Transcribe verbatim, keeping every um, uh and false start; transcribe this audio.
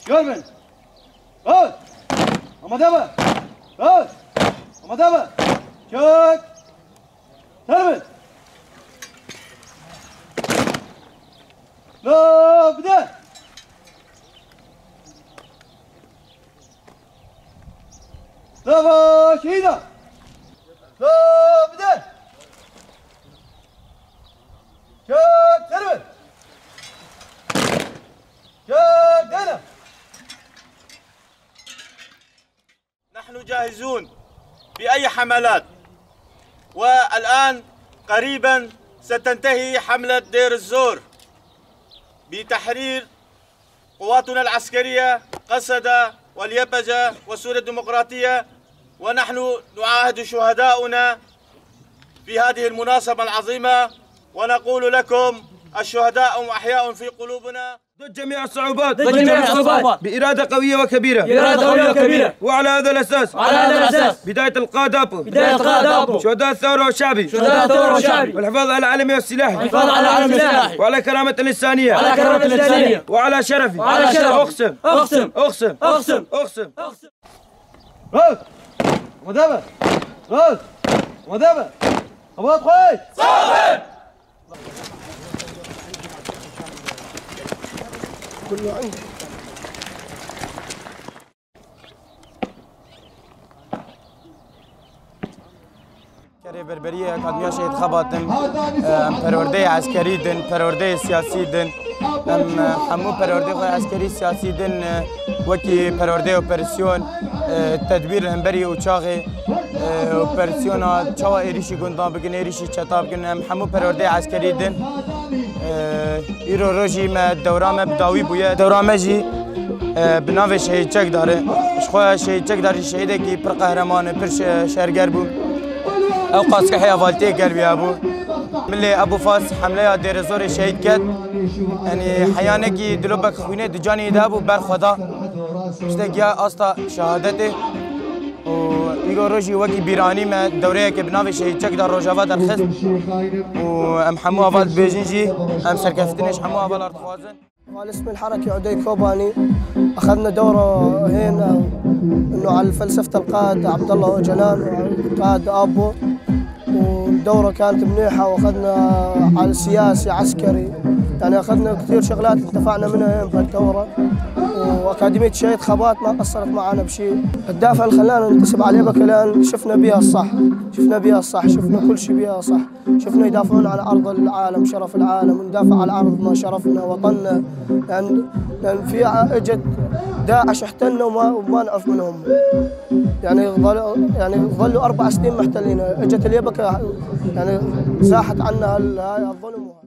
Kar bin. Rahat. Amade be. Rahat. Amade be. Çek. Ser bin. La bide. Lava şehîda. La bide. Çek, ser bin. Çek, dene. نحن جاهزون بأي حملات. والآن قريبًا ستنتهي حملة دير الزور بتحرير قواتنا العسكرية، قسد واليبجة وسوريا الديمقراطية، ونحن نعاهد شهداؤنا في هذه المناسبة العظيمة، ونقول لكم: الشهداء أحياء في قلوبنا. ضد جميع الصعوبات. ضد جميع الصعوبات. بإرادة قوية وكبيرة. بإرادة قوية وكبيرة. وعلى هذا الأساس. وعلى هذا الأساس. بداية القائد أبو. بداية القائد أبو. شهداء الثورة والشعبي. شهداء الثورة والشعبي. والحفاظ على العلم والسلاح. والحفاظ على العلم والسلاح. وعلى كرامة الإنسانية. وعلى كرامة الإنسانية. وعلى شرفي. وعلى شرفي. أقسم. أقسم. أقسم. أقسم. أقسم. Rahat! Amade be! Rahat! Amade be! Xebat xwe! Kerê berberiyê Akademiya Şehîd Xebat in. Em perwerdeyê eskerî din, perwerdeyê siyasî din. Em, e, hemû perwerdeyê xwe eskerî, siyasî din, e, wekî perwerdeyê operasyon, e, tedbîr li hemberî ûçaxê, e, operasyona çawa êrîşî gundan bikin, êrîşî çeta bikin. Em hemû perwerdeyê eskerî din. E, îro rojî me dewra me bi dawî bûye. Dewra me jî, e, bi navê Şehîd Çekdar e. Ji xwe Şehîd Çekdar jî şehîdekî pir qehreman e, pir şe-, şerger bû. Ew qas ki heya valtiyê gel wî hebû. Milê Ebû Fas hemleya Dêrezorê şehîd ket. Yanî heyanekî dilobek xwînê di canî de hebû, ber xwe da. Tiştek ya asta şehadetê. Û îro rojî wekî bîranî me dewreyeke bi navê Şehîd Çekdar Rojava derxist. Û em hemû heval dibêjin jî, em serkeftinê ji hemû hevalan dixwazin. قائد الاسم الحركي عدي كوباني. أخذنا دورة هنا إنه على فلسفة القائد عبد الله أوجلان والقائد أبو، والدورة كانت منيحة، وأخذنا على سياسي عسكري، يعني أخذنا كثير شغلات انتفعنا منها هنا بهالدورة. وأكاديمية شهيد خبات ما قصرت معنا بشيء. الدافع اللي خلانا ننتسب على اليبكة لأن شفنا بيها الصح، شفنا بيها الصح، شفنا كل شيء بيها صح. شفنا يدافعون على أرض العالم، شرف العالم، وندافع على أرضنا، شرفنا، وطننا. لأن، لأن في ع-، إجت داعش احتلنا وما، وما نعرف منهم. يعني ظل-، يعني ظلوا أربع سنين محتلين. إجت اليبكة، يعني زاحت عنا هال-، هاي الظلم.